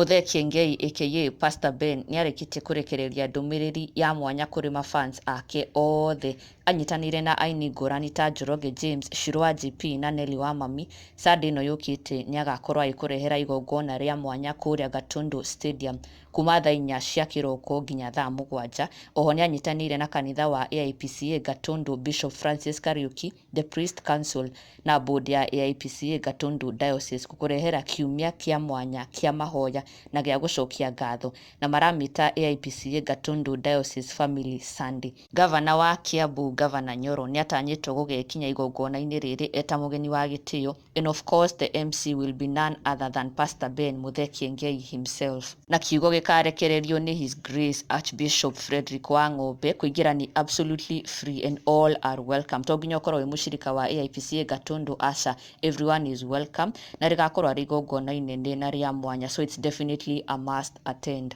Muthee Kiengei aka Pastor Ben nĩarĩkĩtie kũrekereria ndũmĩrĩri ya mwanya kũrĩ mafans ake othe. Anyitanĩire na aini ngũrani ta Njoroge James, Shiro wa JP na Nelly wa Mami. Sunday ĩno yũkĩte nĩagakorwo agĩkũrehera igongona rĩa mwanya kũrĩa Gatundu Stadium kuma thaa 4 cia kĩroko nginya thaa 7. Oho nĩanyitanĩire na kanitha wa AIPCA Gatundu Bishop Francis Kariuki, The Priest Council na board ya AIPCA Gatundu Diocese gũkũrehera kiumia kĩa mwanya kĩa mahoya na gĩa gũcokia ngatho na maramĩta AIPCA Gatundu Diocese Family Sunday. Gavana wa Kiambu Gavana Nyoro nĩatanyĩtwo gũgekinya igongona-inĩ rĩrĩ eta mũgeni wa gĩtĩo, and of course the MC will be none other than Pastor Ben Muthee Kiengei himself. Na kiugo gĩkarekererio nĩ His Grace Archbishop Frederick Wang'ombe. Kũingĩra nĩ absolutely free and all are welcome. To nginya ũkorwo wĩ mũcirika wa AIPCA Gatundu, aca, everyone is welcome, na rĩgakorwo arĩ igongona inene na rĩa mwanya, so it's definitely a must attend.